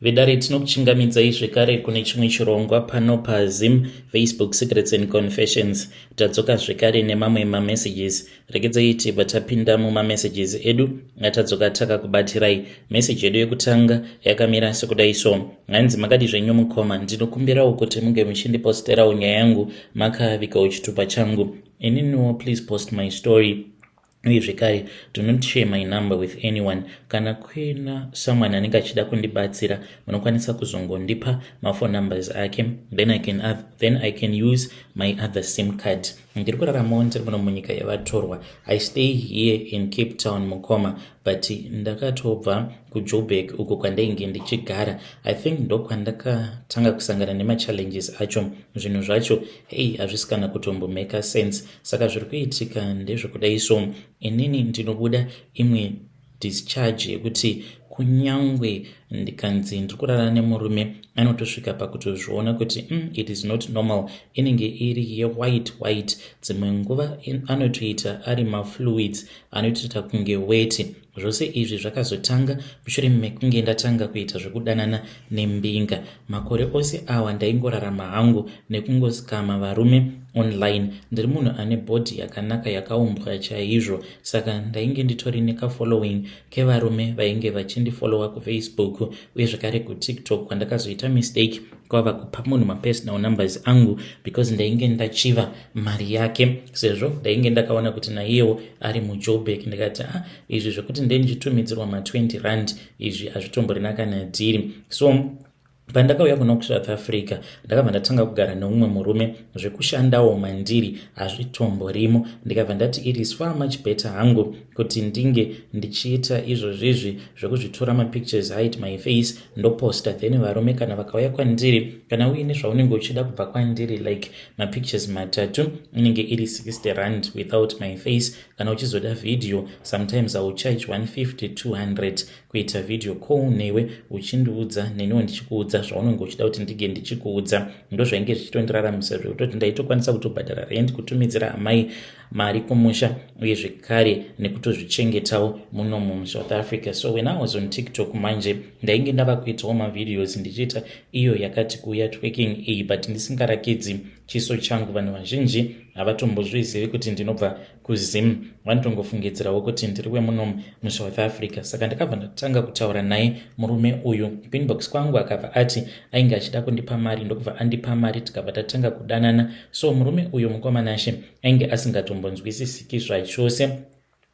Vedare, tinokuchingamidzai zvekare kune chimwe chirongwa pano paZim Facebook Secrets and Confessions. Tadzoka zvekare nemamwe mamessages. Regedzai tibva tapinda mumamessages edu atadzoka takakubatirai. Meseji yedu yekutanga yakamira sekudai so. Hanzi, "Makadi zvenyu mukoma? Ndinokumbirawo kuti munge muchindiposterawo nyaya yangu makavigawo chitupa changu ininiwo. Please post my story. Uye zvekare, do not share my number with anyone. Kana kuina someone anenge achida kundibatsira, munokwanisa kuzongondipa maphone numbers ake, then I can use my other SIM card. Ndiri kuraramawo ndiri muno munyika yavatorwa. I stay here in Cape Town, mukoma, but ndakatobva kuJoburg uko kwandainge ndichigara. I think ndokwandakatanga kusangana nemachallenges acho. Zvinhu zvacho, hei, hazvisi kana kutombomaka sense. Saka zviri kuitika ndezvekudai so, inini ndinobuda imwe discharge yekuti kunyangwe ndikanzi ndiri kurara nemurume, anotosvika pakutozviona kuti it is not normal. Inenge iri yewhite white. Dzimwe nguva anotoita ari mafluids anotoita kunge weti. Zvose izvi zvakazotanga mushure mekunge ndatanga kuita zvekudanana nembinga. Makore ose awa ndaingorarama hangu nekungosikama varume online. Ndiri munhu ane body yakanaka, yakaumbwa chaizvo, saka ndainge nditori nekafollowing kevarume vainge vachindifollowa kuFacebook uye zvekare kuTikTok, kwandakazoita mistake kwava kupa munhu mapersonal numbers angu because ndainge ndachiva mari yake, sezvo ndainge ndakaona kuti naiyewo ari muJoburg. Ndikati, "Ah, izvi zvekuti ndendichitumidzirwa ma20 rand izvi hazvitomborina kana deal." So pandakauya kuno kuSouth Africa, ndakabva ndatanga kugara neumwe murume. Zvekushandawo mandiri hazvitomborimo. Ndikabva ndati it is far much better hangu kuti ndinge ndichiita izvozvizvi zvekuzvitora mapictures, hide my face, ndoposta. Then varume kana vakauya kwandiri, kana uine zvaunenge uchida kubva kwandiri, like mapictures matatu, inenge iri 60 rand without my face. Kana uchizoda video, sometimes I will charge 150, 200 kuita video call newe, uchindiudza neniwo ndichikuudza zvaunenge uchida kuti ndinge ndichikuudza. Ndo zvainge zvichitondiraramisa, zvekutoti ndaitokwanisa kutobhadhara rent, kutumidzira amai mari kumusha, uye zvekare nekutozvichengetawo munomu muSouth Africa. So when I was on TikTok manje, ndainge ndava kuitawo mavideos ndichiita iyo yakati kuuya twerking iyi, but ndisingarakidzi chiso changu. Vanhu vazhinji havatombozvizivi kuti ndinobva kuZim, vanotongofungidzirawo kuti ndiri wemuno muSouth Africa. Saka ndakabva ndatanga kutaura naye murume uyu kuinbox kwangu. Akabva ati ainge achida kundipa mari, ndokubva andipa mari, tikabva tatanga kudanana. So murume uyu, mukomanashe, ainge asingatombonzwisisiki zvachose.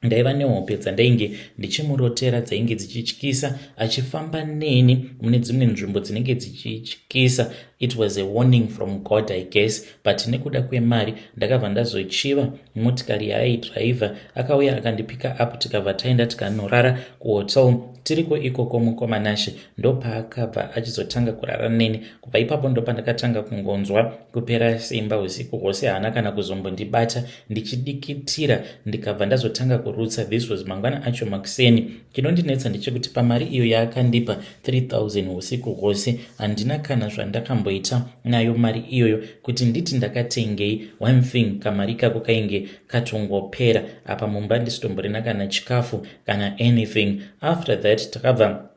Ndaiva nehope dzandainge ndichimurotera dzainge dzichityisa, achifamba neni mune dzimwe nzvimbo dzinenge dzichityisa. It was a warning from God, I guess, but nekuda kwemari ndakabva ndazochiva motikari yaaidhiraivha. Akauya akandipika up, tikabva taenda tikanorara kuhotel. Tiriko ikoko, mukomanashe, ndopaakabva achizotanga kurara neni. Kubva ipapo ndopandakatanga kungonzwa kupera simba usiku hwose. Haana kana kuzombondibata, ndichidikitira, ndikabva ndazotanga kurutsa. This was mangwana acho makuseni. Chinondinetsa ndechekuti pamari iyo yaakandipa, 3000, usiku hwose handina kana zvandakamboita nayo mari iyoyo, kuti nditi ndakatengei. One thing, kamari kako kainge katongopera. Apa mumba ndisitomborina kana chikafu kana anything. After that takabva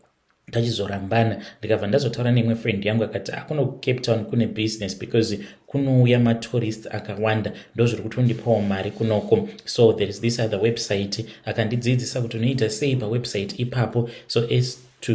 tachizorambana. Ndikabva ndazotaura neimwe friend yangu, akati akuno Cape Town kune business because kunouya matourist akawanda, ndo zviri kutondipawo mari kunoko. So there is this other website. Akandidzidzisa kuti unoita sei pawebsite ipapo so as to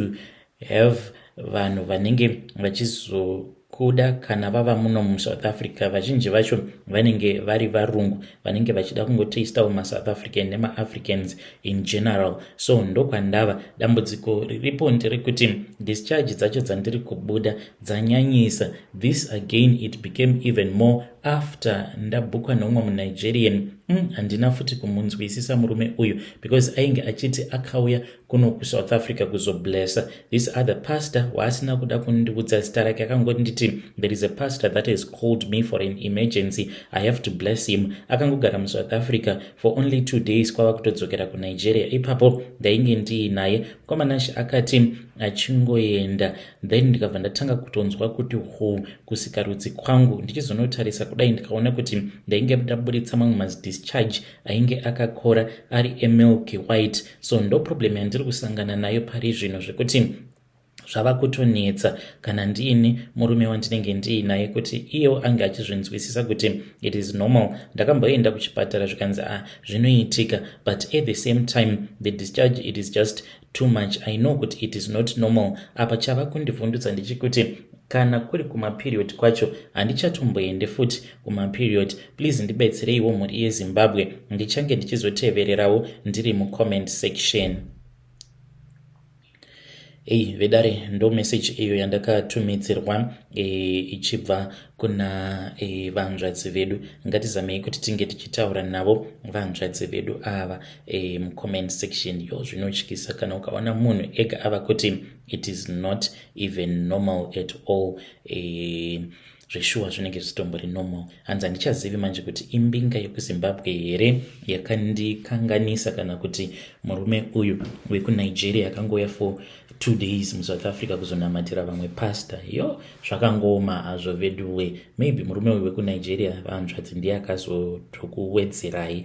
have vanhu vanenge vachizokuda kana vava muno muSouth Africa. Vazhinji vacho vanenge vari varungu vanenge vachida kungotastawo maSouth African nemaAfricans in general. So ndokwandava. Dambudziko riripo nderekuti discharge dzacho dzandiri kubuda dzanyanyisa. This again, it became even more after ndabhukwa neumwe muNigerian. Handina futi kumunzwisisa murume uyu because ainge achiti akauya kuno kuSouth Africa kuzoblessa this other pastor waasina kuda kundiudza zita rake. Akangonditi, "There is a pastor that has called me for an emergency. I have to bless him." Akangogara muSouth Africa for only 2 days, kwava kutodzokera kuNigeria. Ipapo ndainge ndiinaye mukomanashe. Akati achingoenda, then ndikabva ndatanga kutonzwa kuti hu kusikarudzi kwangu. Ndichizonotarisa kudai, ndikaona kuti ndainge ndaburitsa mamwe mazidischarge ainge akakora, ari emilky white. So ndo problem yandiri kusangana nayo pari zvino, zvekuti Zvava kutonetsa kana ndiini murume wandinenge ndiinaye kuti iyewo ange achizvinzwisisa kuti it is normal. Ndakamboenda kuchipatara, zvikanzi, "A ah, zvinoitika," but at the same time the discharge, it is just too much. I know kuti it is not normal. Apa chava kundivhundutsa ndichikuti kana kuri kumaperiod kwacho, handichatomboende futi kumaperiod. Please ndibetsereiwo, mhuri yeZimbabwe. Ndichange ndichizotevererawo ndiri mucomment section. Ei vedare, ndo message iyo yandakatumidzirwa ichibva kuna vanzvadzi vedu. Ngatizamei kuti tinge tichitaura navo vanzvadzi vedu ava mucomment section. Yo, zvinotyisa kana ukaona munhu ega ava kuti it is not even normal at all. Zveshuwa zvinenge zvitombori normal. Hanzi, "Handichazivi manje kuti imbinga yekuZimbabwe here yakandikanganisa kana kuti murume uyu wekuNigeria akangouya for 2 days muSouth Africa kuzonamatira vamwe pastor." Yo, zvakangooma hazvo veduwe. Maybe murume uyu wekuNigeria, vanzvadzi, ndiye akazotokuwedzerai.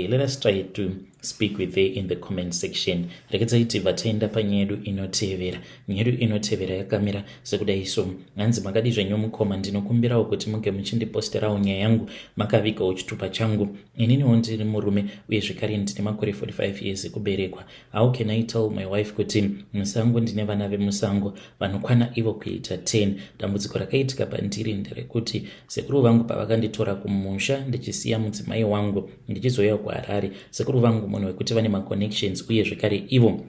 Let us try to speak with her in the comment section. Rekedzai tibva taenda panyaya yedu inotevera. Nyaya yedu inotevera yakamira sekudai so. Hanzi, "Makadi zvenyu mukoma? Ndinokumbirawo kuti munge muchindiposterawo nyaya yangu makavigawo chitupa changu. Ininiwo ndiri murume uye zvekare ndine makore 45 years ekuberekwa. How can I tell my wife kuti musango ndine vana vemusango vanokwana ivo kuita 10? Dambudziko rakaitika pandiri nderekuti sekuru vangu pavakanditora kumusha ndichisiya mudzimai wangu ndichizouya kuHarare, sekuru vangu munhu wekuti vane maconnections uye zvekare ivo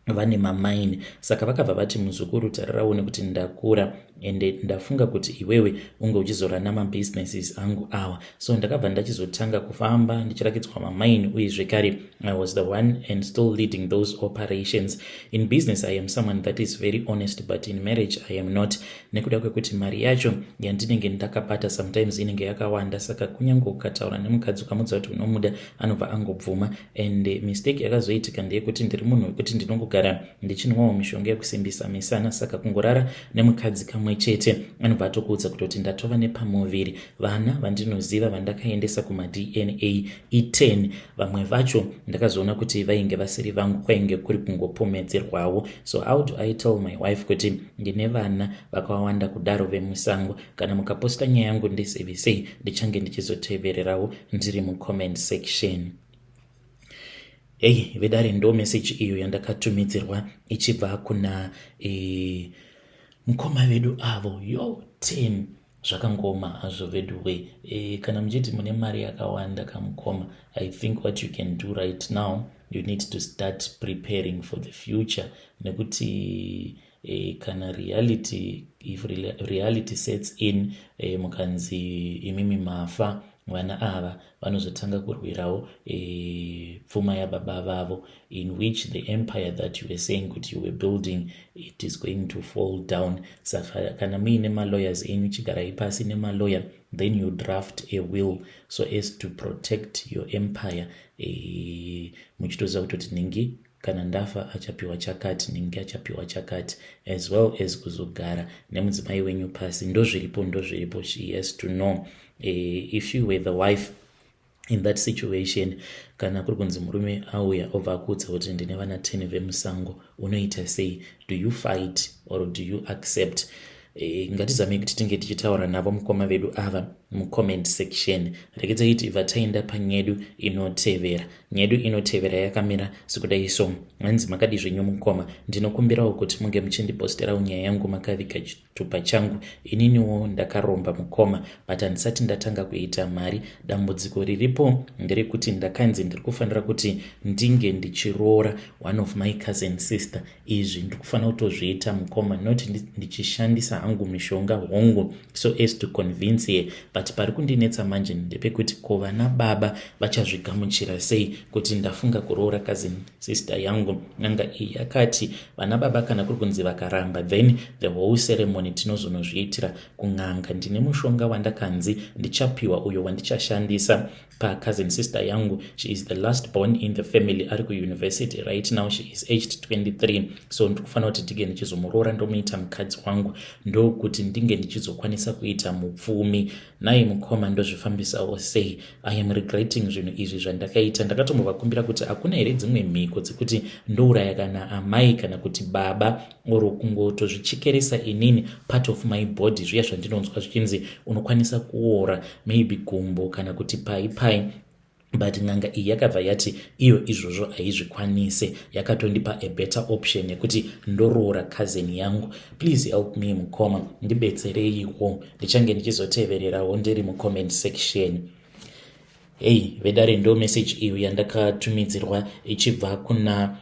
vane mamaini. Saka vakabva vati, 'Muzukuru, tarirawo nekuti ndakura ende ndafunga kuti iwewe unge uchizorana mabusinesses angu awa.' So ndakabva ndachizotanga kufamba ndichirakidzwa mamaini uye zvekare I was the one and still leading those operations. In business I am someone that is very honest, but in marriage I am not, nekuda kwekuti mari yacho yandinenge ndakabata sometimes inenge yakawanda. Saka kunyange ukataura nemukadzi ukamudza kuti unomuda, anobva angobvuma. And mistake yakazoitika ndeyekuti ndiri munhu wekuti ndinongogara ndichinwawo mishonga yekusimbisa misana. Saka kungorara nemukadzi kamwe chete, anobva atokuudza kutoti ndatova nepamuviri. Vana vandinoziva vandakaendesa kumaDNA i10. Vamwe vacho ndakazoona kuti vainge vasiri vangu, kwainge kuri kungopomedzerwawo. So how do I tell my wife kuti ndine vana vakawanda kudaro vemusango? Kana mukaposta nyaya yangu, ndizivisei, ndichange ndichizotevererawo ndiri mucomment section." Hei vedare, ndo meseji iyo yandakatumidzirwa ichibva kuna mukoma vedu avo. Yo, 10, zvakangoma hazvo veduwe. Kana muchiti mune mari yakawanda kamukoma, I think what you can do right now, you need to start preparing for the future, nekuti kana reality, if reality sets in, mukanzi imimi mafa, vana ava vanozotanga kurwirawo pfuma yababa vavo, in which the empire that you were saying kuti you were building, it is going to fall down. Saka kana muine malawyers enyu, chigarai pasi nemalawyer, then you draft a will so as to protect your empire, muchitoziva kutoti ningi kana ndafa achapiwa chakati, ningi achapiwa chakati, as well as kuzogara nemudzimai wenyu pasi. Ndozviripo, ndozviripo. She has to know. If you were the wife in that situation, kana kuri kunzi murume auya obva akuudza kuti ndine vana 10 vemusango, unoita sei? Do you fight or do you accept? Ngatizamei kuti tinge tichitaura navo mukoma vedu ava mucomment section. Rekedzai tibva taenda panyedu inotevera. Nyedu inotevera yakamira sekudai so. Hanzi, "Makadi zvenyu mukoma? Ndinokumbirawo kuti munge muchindiposterawo nyaya yangu makaviga chitupa changu. Ininiwo ndakaromba mukoma, but handisati ndatanga kuita mari. Dambudziko riripo nderekuti ndakanzi ndiri kufanira kuti ndinge ndichiroora one of my cousin sister. Izvi ndiri kufanira kutozviita mukoma, not ndichishandisa hangu mishonga, hongu, so as to convince her, but pari kundinetsa manje ndepekuti ko vana baba vachazvigamuchira sei kuti ndafunga kuroora cousin sister yangu? N'anga iyi yakati vana baba kana kuri kunzi vakaramba, then the whole ceremony tinozonozviitira kun'anga. Ndine mushonga wandakanzi ndichapiwa uyo wandichashandisa pacousin sister yangu. She is the last born in the family, ari kuuniversity right now. She is aged 23, so ndiri kufanira kuti ndinge ndichizomuroora, ndomuita mukadzi wangu, ndokuti ndinge ndichizokwanisa kuita mupfumi." Nhai mukoma, ndozvifambisawo sei? I am regretting zvinhu izvi zvandakaita. Ndakatombovakumbira kuti hakuna here dzimwe mhiko dzekuti ndouraya kana amai kana kuti baba, or kungotozvichekeresa inini part of my body, zviya zvandinonzwa zvichinzi unokwanisa kuora maybe gumbo kana kuti pai pai. But n'anga iyi yakabva yati iyo izvozvo haizvikwanise. Yakatondipa a better option yekuti ndoroora cousin yangu. Please help me, mukoma, ndibetsereiwo. Ndichange ndichizotevererawo ndiri mucomment section. Hei vedare, ndo message iyo yandakatumidzirwa ichibva kuna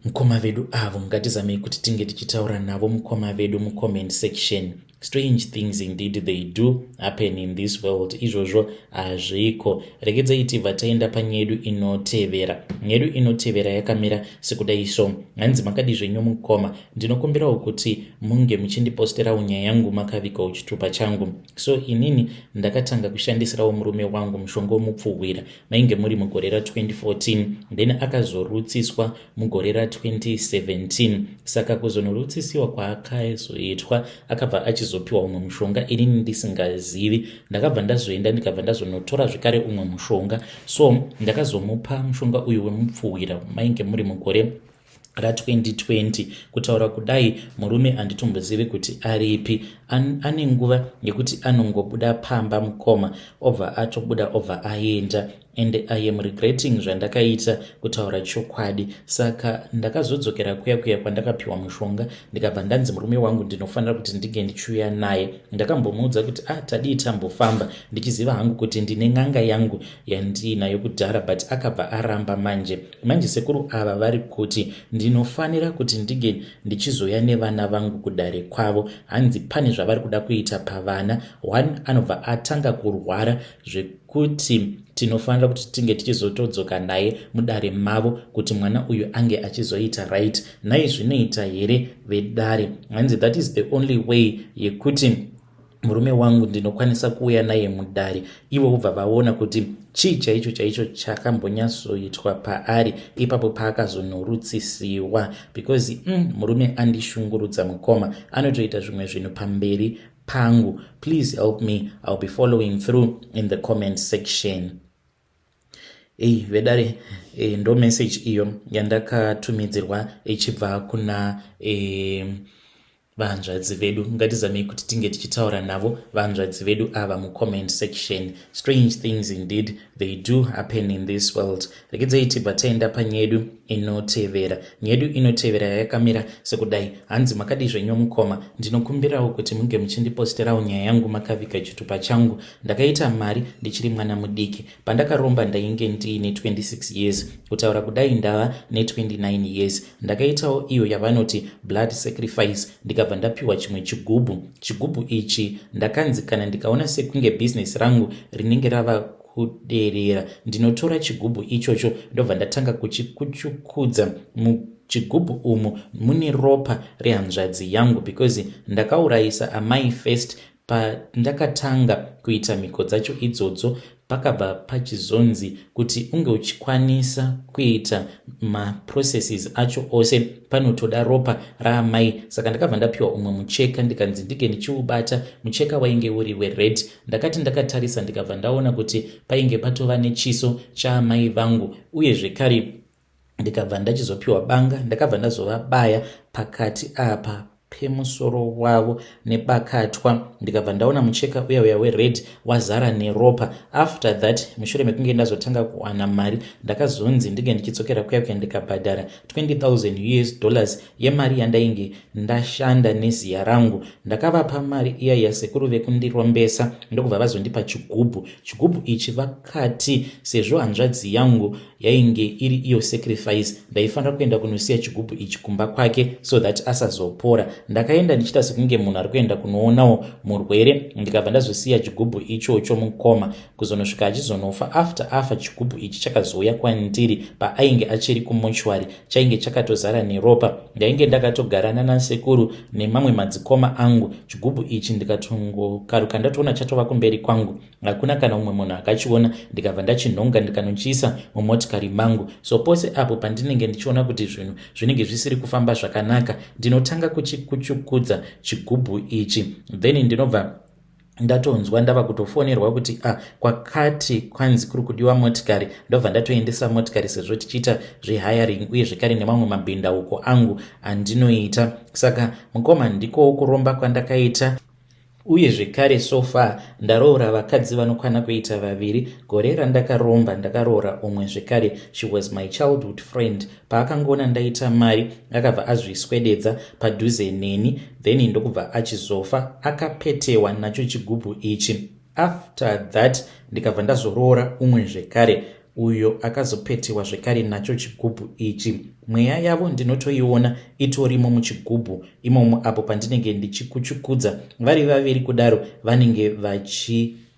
mukoma vedu avo. Ngatizamei kuti tinge tichitaura navo mukoma vedu mucomment section. Strange things indeed, they do happen in this world. Izvozvo hazviko. Regedzai tibva taenda panyedu inotevera. Nyedu inotevera yakamira sekudai so. Hanzi, "Makadi zvenyu mukoma? Ndinokumbirawo kuti munge muchindiposterawo nyaya yangu makavigawo chitupa changu. So inini ndakatanga kushandisirawo murume wangu mushonga womupfuhwira mainge muri mugore ra2014, then akazorutsiswa mugore ra2017. Saka kuzonorutsisiwa kwaakazoitwa, akabva achizopiwa umwe mushonga inini ndisingazivi. Ndakabva ndazoenda, ndikabva ndazonotora zvekare umwe mushonga. So ndakazomupa mushonga uyu wemupfuhwira mainge muri mugore ra2020. Kutaura kudai, murume handitombozivi kuti aripi. Ane nguva yekuti anongobuda pamba, mukoma, obva atobuda, obva aenda, and I am regretting zvandakaita, kutaura chokwadi. Saka ndakazodzokera kuya kuya kwandakapiwa mushonga, ndikabva ndanzi murume wangu ndinofanira kuti ndinge ndichiuya naye. Ndakambomuudza kuti, 'Ah, tadii tambofamba,' ndichiziva hangu kuti ndine n'anga yangu yandiinayo kudhara, but akabva aramba. Manje manje sekuru ava vari kuti ndinofanira kuti ndinge ndichizoya nevana vangu kudare kwavo. Hanzi pane zvavari kuda kuita pavana. One anobva atanga kurwara zvekuti tinofanira kuti tinge tichizotodzoka naye mudare mavo kuti mwana uyu ange achizoita right. Nhai, zvinoita here, vedare? Hanzi that is the only way yekuti murume wangu ndinokwanisa kuuya naye mudare, ivo vobva vaona kuti chii chaicho chaicho chakambonyatsoitwa paari ipapo paakazonorutsisiwa, because murume andishungurudza, mukoma. Anotoita zvimwe zvinhu pamberi pangu. Please help me. I'll be following through in the comment section." Ei vedare, ndo message iyo yandakatumidzirwa ichibva kuna vanzvadzi vedu. Ngatizamei kuti tinge tichitaura navo vanzvadzi vedu ava mucomment section. Strange things indeed, they do happen in this world. Regedzai tibva taenda panyedu inotevera. Nyedu inotevera yakamira sekudai. Hanzi, "Makadi zvenyu mukoma? Ndinokumbirawo kuti munge muchindiposterawo nyaya yangu makaviga chitupa changu. Ndakaita mari ndichiri mwana mudiki. Pandakaromba ndainge ndiine 26 years. Kutaura kudai ndava ne29 years. Ndakaitawo iyo yavanoti blood sacrifice, ndikabva ndapiwa chimwe chigubhu. Chigubhu ichi ndakanzi kana ndikaona sekunge bhizinesi rangu rinenge rava kuderera, ndinotora chigubhu ichocho, ndobva ndatanga kuchikuchukudza. Muchigubhu umu mune ropa rehanzvadzi yangu, because ndakaurayisa amai first. Pandakatanga kuita mhiko dzacho idzodzo, pakabva pachizonzi kuti unge uchikwanisa kuita maprocesses acho ose, panotoda ropa raamai. Saka ndakabva ndapiwa umwe mucheka, ndikanzi ndinge ndichiubata. Mucheka wainge uri wered. Ndakati ndakatarisa, ndikabva ndaona kuti painge patova nechiso chaamai vangu uye zvekare ndikabva ndachizopiwa banga. Ndakabva ndazovabaya pakati apa pemusoro wavo nebakatwa, ndikabva ndaona mucheka uya uya wered wazara neropa. After that, mushure mekunge ndazotanga kuwana mari, ndakazonzi ndinge ndichidzokera kuya kuya, ndikabhadhara US$20,000 yemari yandainge ndashanda neziya rangu. Ndakavapa mari iya yasekuru vekundirombesa, ndokubva vazondipa chigubhu. Chigubhu ichi vakati sezvo hanzvadzi yangu yainge iri iyo sacrifice, ndaifanira kuenda kunosiya chigubhu ichi kumba kwake so that asazopora. Ndakaenda ndichiita sekunge munhu ari kuenda kunoonawo murwere, ndikabva ndazosiya chigubhu ichocho, mukoma, kuzonosvika achizonofa. After afa, chigubhu ichi chakazouya kwandiri paainge achiri kumochwari. Chainge chakatozara neropa. Ndainge ndakatogarana nasekuru nemamwe madzikoma angu. Chigubhu ichi ndikatongokaruka, ndatoona chatova kumberi kwangu, hakuna kana umwe munhu akachiona. Ndikabva ndachinhonga, ndikanochiisa mumotikari mangu. So pose apo pandinenge ndichiona kuti zvinhu zvinenge zvisiri kufamba zvakanaka, ndinotanga kuchikuchukudza chigubhu ichi, then ndinobva Ndatonzwa ndava kutofonerwa kuti ah, kwakati kwanzi kuri kudiwa motikari. Ndobva ndatoendesa motikari sezvo tichiita zvehiring uye zvekare nemamwe mabhindauko angu andinoita. Saka mukoma, ndikowo kuromba kwandakaita. Uye zvekare so far ndaroora vakadzi vanokwana kuita vaviri. Gore randakaromba ndakaroora umwe zvekare. She was my childhood friend. Paakangoona ndaita mari, akabva azviswededza padhuze neni, then ndokubva achizofa akapetewa nacho chigubhu ichi. After that ndikabva ndazoroora umwe zvekare, uyo akazopetewa zvekare nacho chigubhu ichi. Mweya yavo ndinotoiona itorimo muchigubhu imomo apo pandinenge ndichikuchukudza vari vaviri kudaro.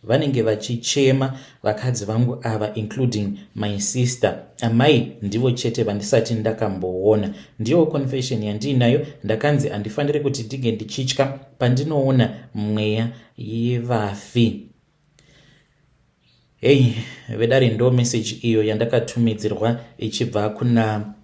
Vanenge vachichema vakadzi vangu ava, including my sister. Amai ndivo chete vandisati ndakamboona. Ndiyo confession yandiinayo. Ndakanzi handifaniri kuti ndinge ndichitya pandinoona mweya yevafi. Hei vedare, ndo message iyo yandakatumidzirwa ichibva kuna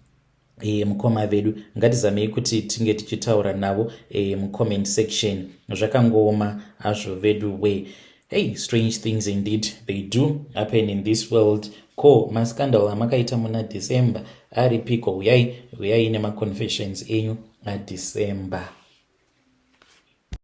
mukoma vedu. Ngatizamei kuti tinge tichitaura navo mucomment section. Zvakangooma hazvo vedu we. Hey, strange things indeed, they do happen in this world. Ko mascandal amakaita muna December aripiko? Uyai, uyai nemaconfessions enyu aDecember.